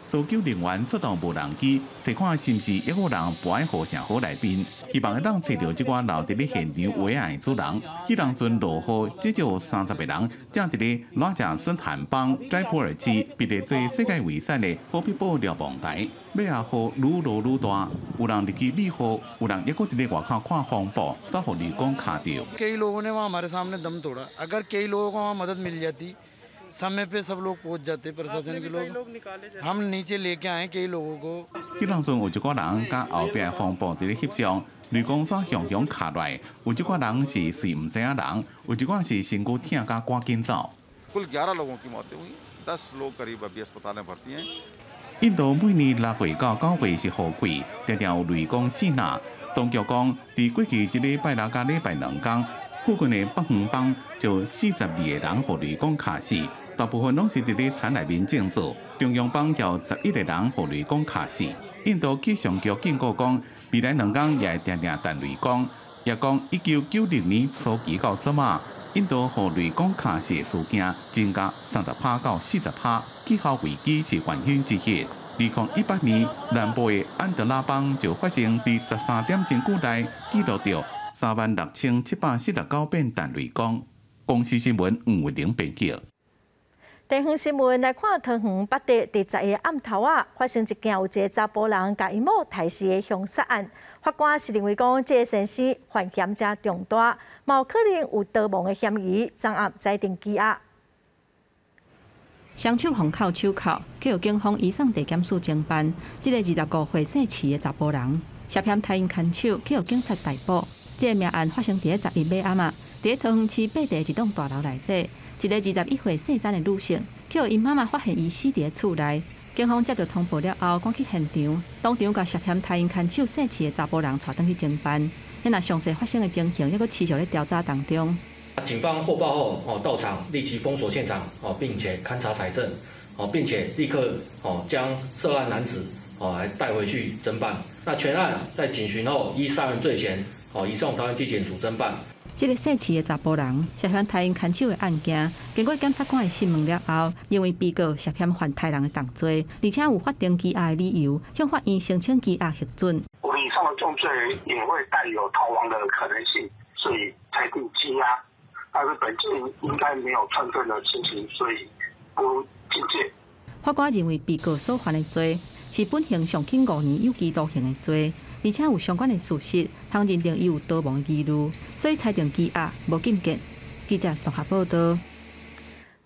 搜救人員出動無人機，查看是毋是猶閣有人跋佇護城河內面，希望會當揣著這寡留佇咧現場遺案的主人。彼當陣落雨，至少有30個人正佇咧拉賈斯坦邦齋普爾市，被列做世界遺產的荷比堡瞭望台。尾仔雨愈落愈大，有人入去避雨，有人猶閣佇咧外口看風暴，煞予雷公敲著。 कई लोगों ने वहाँ हमारे सामने दम तोड़ा। अगर कई लोगों को वहाँ मदद मिल जाती, समय पे सब लोग पहुंच जाते, प्रशासन के लोग, हम नीचे लेके आए कई लोगों को。彼當陣有一寡人佮後壁風暴佇咧翕相，雷公煞雄雄敲落來，有一寡人是隨毋知影人，有一寡是身軀疼甲趕緊走。 कुल 11 लोगों की मौतें हुई, 10 लोग करीब अभी अस्पताल में भर्ती हैं。印度每年6月到9月是雨季，常常有雷公爍爁。當局講，佇過去一禮拜六佮禮拜兩工，附近的北方邦就42個人予雷公敲死，大部分攏是佇咧田內面種作。中央邦有11個人予雷公敲死。印度氣象局警告講，未來兩工也會定定彈雷公。也講1996年初期到這馬，印度予雷公敲死的事件增加30%到40%，氣候危機是原因之一。2018年，南部的安德拉邦就發生佇13點真久內記錄著36,749遍彈雷公。公視新聞吳偉玲編輯。地方新聞來看，桃園八德佇11暗頭仔發生一件有一个查埔人共𪜶某刣死的兇殺案。法官是認為講，這个先生犯嫌誠重大，嘛有可能有逃亡的嫌疑，昨暗裁定羈押。雙手予銬手銬，去予警方移送地檢署偵辦。這个25歲姓徐的查埔人，涉嫌刣𪜶牽手，去予警察逮捕。這个命案發生佇咧11尾暗仔，佇咧桃園市八德一棟大樓內底，一个21歲姓詹的女性，去予𪜶媽媽發現伊死佇咧厝內。警方接到通報了後，趕去現場，當場共涉嫌刣𪜶牽手姓徐的查埔人帶轉去偵辦。遐若詳細發生的情形，猶閣持續咧調查當中。警方獲報後，哦到場立即封鎖現場，哦並且勘查採證，哦並且立刻哦將涉案男子哦來帶回去偵辦。那全案在警詢後，依殺人罪嫌，哦移送桃園地檢署偵辦。這个姓徐的查埔人涉嫌刣𪜶牽手的案件，經過檢察官的訊問了後，認為被告涉嫌犯刣人的重罪，而且有法定羈押的理由，向法院申請羈押核准。5以上的重罪也會帶有逃亡的可能性，所以裁定羈押。但是本件應該沒有串證的情形，所以不禁見。法官認為被告所犯的罪是本刑上輕5年有期徒刑的罪，而且有相關的事實，通認定伊有逃亡疑慮，所以裁定羈押，無禁見。記者綜合報道。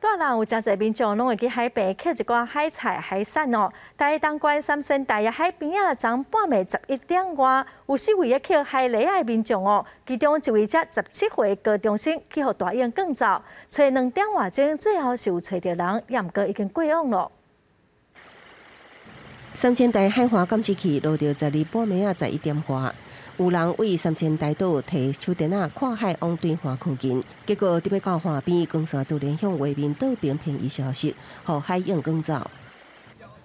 熱人有誠濟民眾攏會去海邊抾一寡海菜、海產哦。台東縣三仙台的海邊仔，昨半暝11點外，有四位咧抾海螺仔的民眾哦，其中一位才17歲高中生去予大湧捲走，揣2點外鐘，最後是有揣著人，也毋過已經過往咯。三仙台海岸監視器錄著12半暝仔11點外。有人為三仙台島提手電仔看海往對岸靠近，結果佇欲到岸邊，光線突然向畫面倒爿偏移消失，予海湧捲走。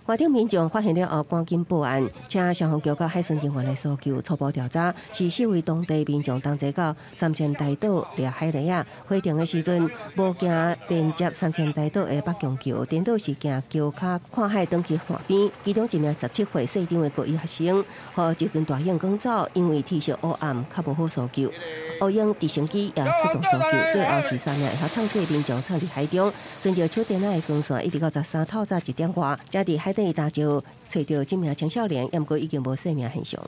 岸頂民眾發現了後，趕緊報案，請消防局佮海巡人員來搜救。初步調查是四位當地民眾同齊到三仙台島掠海螺仔，回程的時陣無行連接三仙台島的北強橋，顛倒是行橋跤看海轉去岸邊。其中一名17歲細長的高一學生，予這陣大湧捲走，因為天色烏暗，較無好搜救。烏鷹直升機也出動搜救，最後是三名會曉創作民眾藏佇海中，順著手電仔的光線，一直到13透早1點外，才佇海底大石揣著這名青少年，毋過已經無生命現象。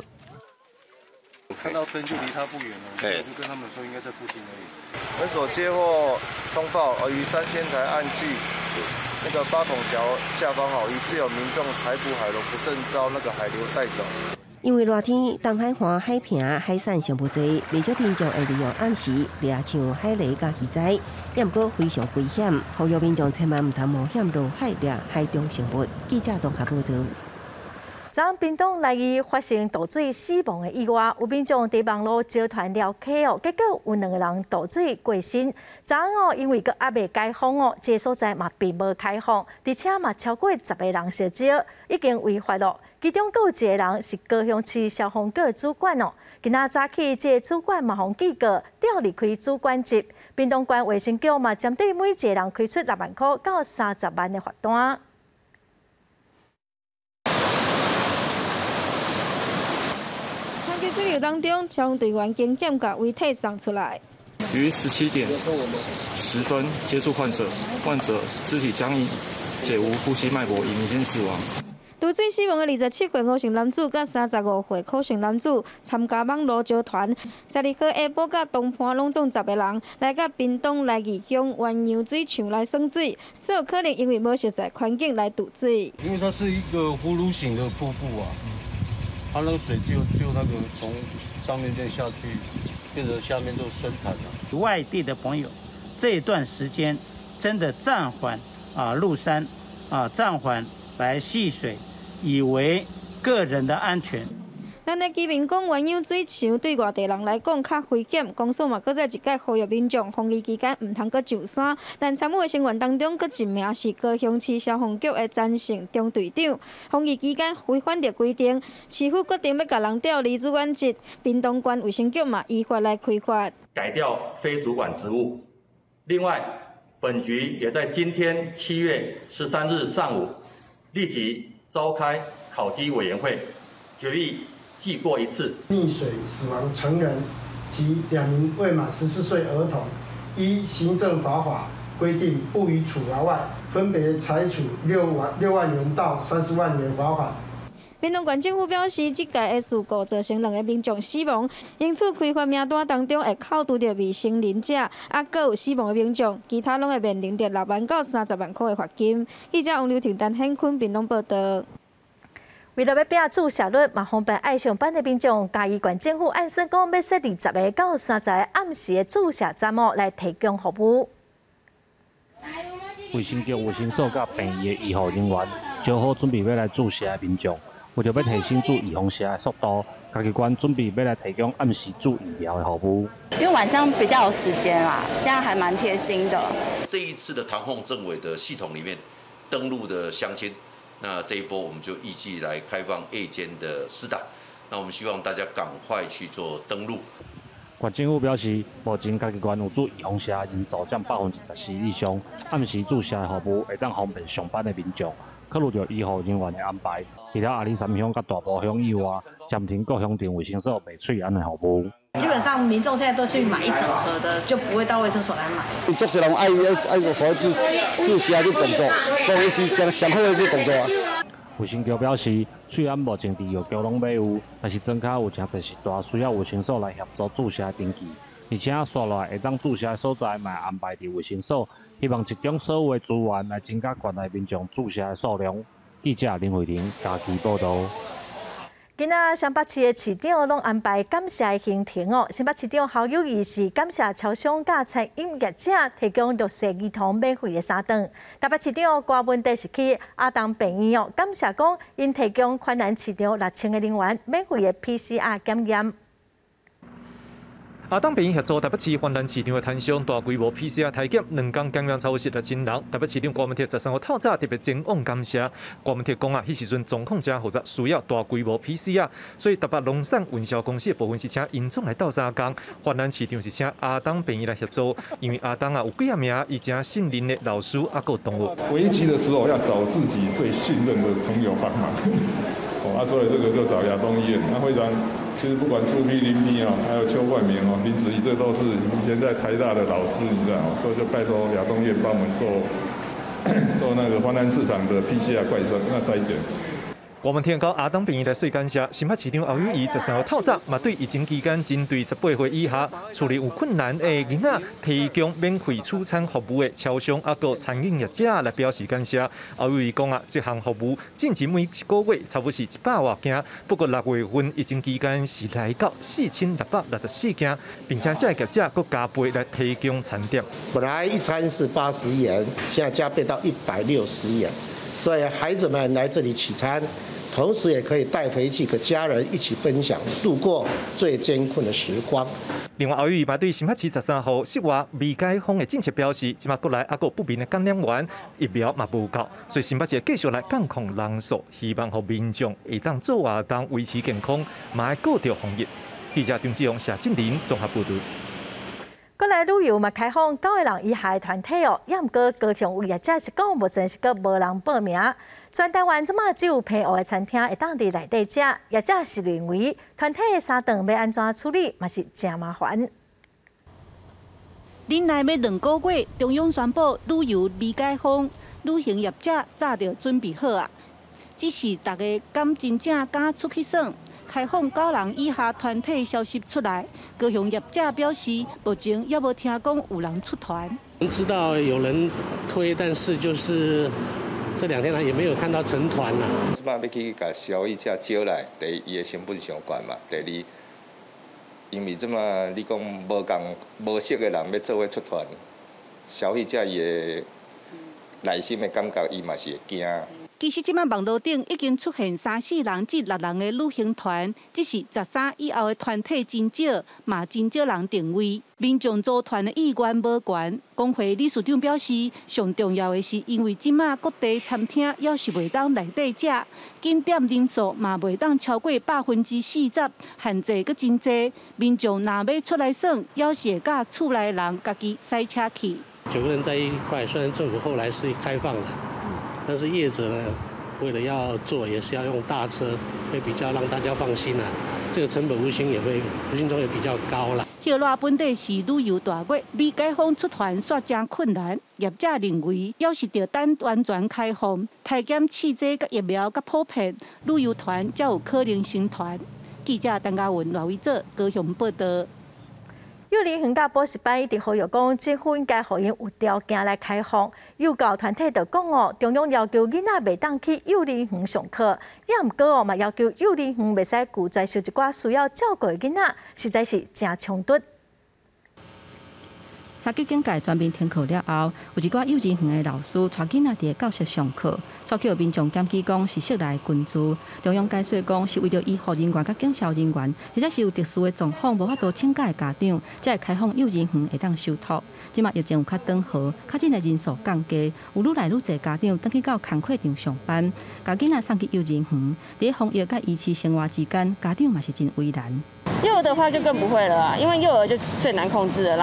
看到燈就離他不遠了，我就跟他們說應該在附近而已。本所接獲通報，於三仙台岸際那個八孔橋下方，疑似有民眾採捕海螺，不慎遭那個海流帶走。因為熱天，東海岸海坪海產上無濟，袂少民眾會利用暗時掠像海螺佮魚仔，也毋過非常危險，呼籲民眾千萬毋通冒險落海掠海中生物。記者綜合報導。昨屏東內義發生渡水死亡的意外，有民眾佇網路招團撩溪哦，結果有2個人渡水過身。昨哦，因為閣猶未解封哦，這個所在嘛並無開放，而且嘛超過10個人相招，已經違法咯。其中閣有1個人是高雄市消防局的主管哦。今仔早起，這個主管嘛予警告，調離開主管職。屏東縣衛生局嘛針對每一個人開出6萬塊到30萬的罰單。這流當中，消防隊員經檢共遺體送出來。於17點10分接觸患者，患者肢體僵硬，且無呼吸脈搏，已明顯死亡。渡水死亡的27歲吳姓男子，佮35歲柯姓男子參加網路招團，12號下晡佮同伴攏總10個人來到屏東內義鄉鴛鴦水場來耍水，所有可能因為無熟悉環境來渡水。因為它是一個葫蘆形的瀑布啊。它那個水就那個從上面這下去，變成下面都深潭了。外地的朋友，這一段時間真的暫緩啊入山啊暫緩來戲水，以為個人的安全。咱的居民講，鴛鴦水場對外地人來講較危險，公所嘛閣再一擺呼籲民眾，防疫期間毋通閣上山。但參與的成員當中，閣一名是高雄市消防局的詹姓中隊長。防疫期間違反著規定，市府決定欲共人調離主管職，屏東縣衛生局嘛依法來開罰，改調非主管職務。另外，本局也在今天7月13日上午立即召開考績委員會，決議。記過一次。溺水死亡成人及2名未滿14歲兒童，依行政罰法規定不予處罰外，分別裁處6萬元到30萬元罰款。屏東縣政府表示，這屆的事故造成2個民眾死亡，因此開罰名單當中會扣除著未成年者，啊，閣有死亡的民眾，其他攏會面臨著6萬到30萬塊的罰金。記者王劉婷、陳顯坤屏東報導。為了欲拼注射率，嘛方便愛上班的民眾，嘉義縣政府按算講欲設20個到30個暗時的注射站哦，來提供服務。衛生局、衛生所佮病院的醫護人員，招好準備欲來注射的民眾，為著欲提升注預防射的速度，嘉義縣準備欲來提供暗時注疫苗的服務。因為晚上比較有時間啦，這樣還蠻貼心的。這一次的唐鳳政委的系統裡面登錄的鄉親。那這一波我們就預計來開放夜間的施打，那我們希望大家趕快去做登錄。縣政府表示，目前嘉義縣有注預防射的人數佔24%以上，暗時注射的服務會當方便上班的民眾。考慮著醫護人員的安排，除了阿里山鄉佮大埔鄉以外，暫停各鄉鎮衛生所賣喙安的服務。基本上民眾現在都去買一整盒的，就不會到衛生所來買。足濟人愛愛所謂注射這動作，當然是上上好的這動作啊。衛生局表示，喙安目前佇藥局攏買有，但是莊跤有誠濟時段需要衛生所來協助注射登記。而且紲落來會當注射的所在嘛安排佇衛生所，希望集中所有的資源來增加縣內民眾注射的數量。記者林慧玲嘉義報導。今仔新北市的市長攏安排感謝的行程哦。新北市長侯友宜是感謝超商佮餐飲業者提供弱勢兒童免費的三頓。台北市長柯文哲是去亞東病院哦，感謝講𪜶提供環南市場6000個人員免費的 PCR 檢驗。亞東病院協助台北市環南市場的攤商大規模 PCR 篩檢，2工檢驗超過6000人。台北市長柯文哲13號透早特別前往感謝。柯文哲講啊，彼時陣狀況誠複雜，需要大規模 PCR，所以台北龍山運銷公司的部分是請𪜶總來鬥相共，環南市場是請亞東病院來協助，因為亞東啊有幾仔名伊誠信任的老師啊，閣同學。危急的時候要找自己最信任的朋友幫忙。哦，啊，所以這個就找亞東醫院，那非常。其實不管朱批林批哦，還有邱冠明哦、林子怡，這都是以前在台大的老師，你知道嗎？所以就拜託亞東醫院幫我們做那個環南市場的 PCR 快篩那篩檢。柯文哲到亞東病院來說感謝，新北市長侯友宜13號透早嘛對疫情期間針對18歲以下厝裡有困難的囡仔提供免費取餐服務的超商啊，閣餐飲業者來表示感謝。侯友宜講啊，這項服務進前每一個月差不多是100外件，不過6月份疫情期間是來到4664件，並且這個業者閣加倍來提供餐點。本來一餐是80元，現在加倍到160元，所以孩子們來這裡取餐。同時也可以帶回去跟家人一起分享，度過最艱困的時光。另外，侯友宜嘛對新北市13號室外未解封的政策表示，這馬國內猶閣不明的感染源，疫苗嘛無夠，所以新北市繼續來監控人數，希望予民眾會當做活動維持健康，嘛愛顧著防疫。記者張志勇、謝振林綜合報導。國內旅遊嘛開放9個人以下的團體哦，也毋過高雄有業者是講目前是閣無人報名。全台灣這馬只有澎湖的餐廳會當佇內底食，業者是認為團體的三頓欲按怎處理嘛是誠麻煩。忍耐欲2個月，中央宣布旅遊未解封，旅行業者早就準備好啊。只是大家敢真正敢出去耍？開放9人以下團體消息出來，高雄業者表示，目前猶無聽講有人出團。知道有人推，但是就是這兩天來也沒有看到成團啦。這擺欲去共消費者招來，第一，伊的成本傷懸嘛；第二，因為這馬你講無仝無熟的人欲做伙出團，消費者伊的內心的感覺，伊嘛是會驚。其實這擺網路頂已經出現三四人至六人的旅行團，只是13以後的團體真少，嘛真少人訂位。民眾組團的意願無懸。工會理事長表示，上重要的是因為這馬各地餐廳猶是袂當內底食，景點人數嘛袂當超過40%，限制閣真濟。民眾若欲出來耍，猶是會佮厝內人家己駛車去。9個人在一塊，雖然政府後來是開放了。但是業者呢，為了要做，也是要用大車，會比較讓大家放心啦。這個成本無形也會無形中也比較高啦。予熱本底是旅遊大月，未解封出團煞誠困難。業者認為，猶是著等完全開放，篩檢試劑佮疫苗較普遍，旅遊團才有可能成團。記者陳嘉文、賴偉哲高雄報導。幼兒園佮補習班一直呼籲講，政府應該予𪜶有條件來開放。幼教團體就講哦，中央要求囡仔袂當去幼兒園上課，也毋過哦嘛要求幼兒園袂使拒絕收一寡需要照顧的囡仔，實在是誠衝突。三級警戒全面停課了後，有一寡幼稚園的老師帶囡仔佇教室上課，煞去予民眾檢舉講是室內群聚。中央解釋講是為著醫護人員佮警消人員，或者是有特殊的狀況無法度請假的家長，才會開放幼兒園會當受託。這馬疫情有較轉好，確診的人數降低，有愈來愈濟家長轉去到工課場上班，共囡仔送去幼兒園。佇防疫佮維持生活之間，家長嘛是真為難。幼兒的話就更不會了啊，因為幼兒就最難控制了，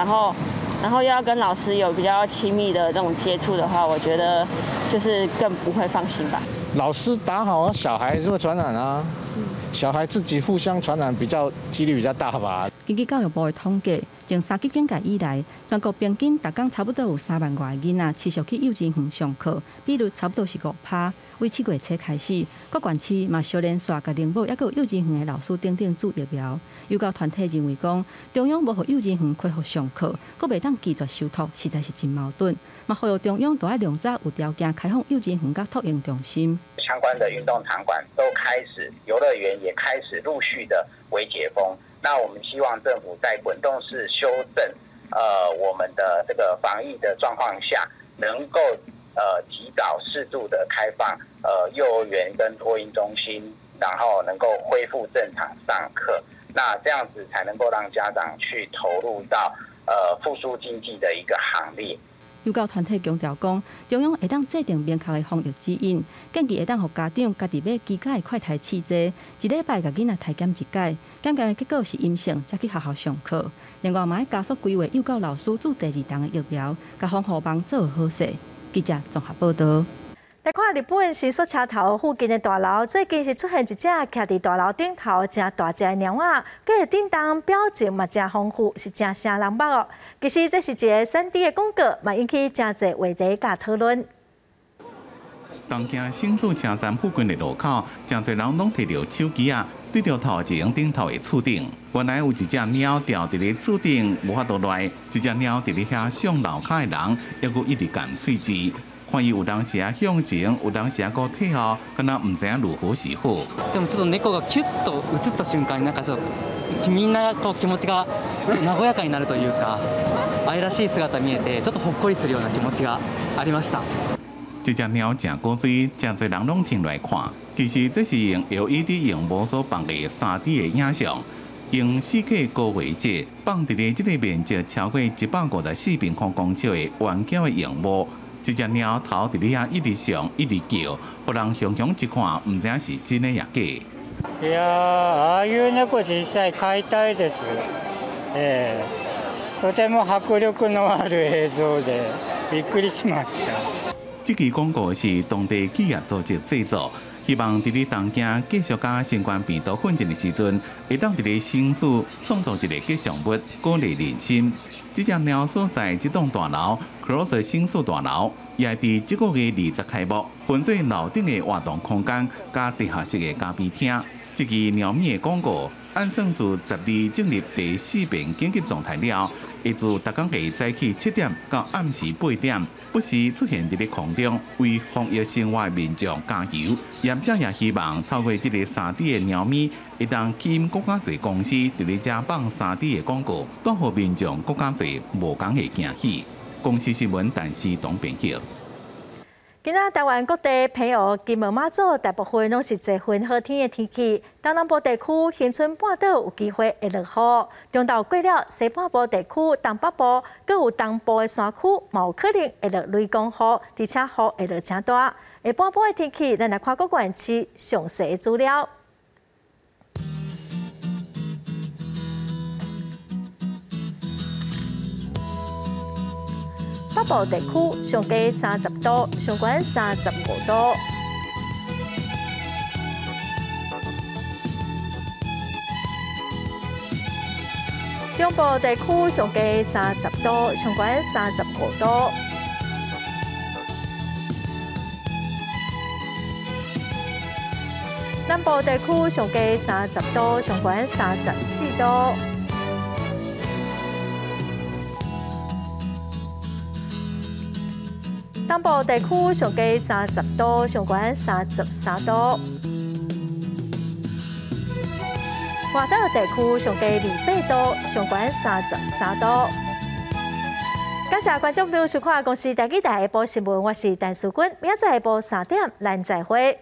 然後又要跟老師有比較親密的這種接觸的話，我覺得就是更不會放心吧。老師打好，小孩是會傳染啊，小孩自己互相傳染比較幾率比較大吧。根據教育部的統計，从三级警戒以来，全国平均逐工差不多有3万外个囡仔持续去幼稚园上课，比率差不多是5%。为7月初开始，各县市嘛相连续共灵武，抑阁有幼稚园的老师等等注疫苗。幼教团体认为讲，中央无予幼稚园恢复上课，阁袂当拒绝收托，实在是真矛盾。嘛呼吁中央著爱量早有条件开放幼稚园佮托婴中心。相关的运动场馆都开始，游乐园也开始陆续的微解封。那我们希望政府在滚动式修正，我们的这个防疫的状况下，能够及早适度的开放，幼儿园跟托婴中心，然后能够恢复正常上课。那这样子才能够让家长去投入到复苏经济的一个行列。幼教团体强调讲，中央会当制定明确的防疫指引，建议会当予家长家己买居家的快筛试剂，一礼拜共囡仔筛检一摆，检验的结果是阴性，才去学校上课。另外，嘛爱加速规划幼教老师注第二剂的疫苗，共防护网做好势。记者综合报道。来看日本新宿车头附近的大楼，最近是出现一只徛伫大楼顶头诚大只的猫仔，佮伊叮当表情嘛诚丰富，是诚声人目哦。其实这是一个3D 的广告，嘛引起诚济话题佮讨论。东京新宿车站附近的路口，诚济人拢提著手机仔，对著头前顶头的厝顶。原来有一只猫吊伫咧厝顶，无法度落。一只猫伫咧遐上楼跤的人，犹阁一直含喙舌。看伊有当时仔向前，有当时仔阁退后，敢若毋知影如何是好。でもちょっと猫がキュッと映った瞬間になんかちょっとみんなこう気持ちが和やかになるというか、愛らしい姿見えてちょっとほっこりするような気持ちがありました。这只猫诚古锥，诚济人拢停来看。其实这是用 LED 萤幕所放的3D 的影像，用4K 高画质放伫咧这个面积超过154平方公尺的圆角的萤幕。这只猫头伫咧遐一直上，一直叫，予人雄雄一看，毋知影是真的抑假。いやあ、ああいう猫実際飼いたいです。とても迫力のある映像でびっくりしました。这支广告是当地企业组织制作，希望伫咧东京继续佮新冠病毒奋战的时阵，会当伫咧新宿创造一个吉祥物，鼓励人心。这只猫所在这栋大楼，Cross 新宿大楼，也伫这个月20开幕，分做楼顶的活动空间佮地下室的咖啡厅。这支猫咪的广告，按算自12进入第四遍紧急状态了，会自逐工的早起7点到暗时8点，不时出现伫咧空中，为防疫生活的民众加油。业者也希望透过这个3D 的猫咪，会当吸引阁较济公司伫咧遮放3D 的广告，带予民众阁较济无仝的惊喜。公视新闻，陈思东编辑。今仔台湾各地澎湖、金门、马祖大部分拢是多云好天的天气。东南部地区恒春半岛有机会会落雨。中昼过了，西半部地区、东北部，阁有东部的山区，嘛有可能会落雷公雨，而且雨会落诚大。下半晡的天气，咱来看各县市详细的资料。北部地区上低30度，上悬35度。中部地区上低30度，上悬35度。南部地区上低30度，上悬34度。东部地区上低30度，上悬33度。外岛地区上低28度，上悬33度。感谢观众朋友收看《公视台语台》下晡新闻，我是陈淑君，明仔载下晡3点，咱再会。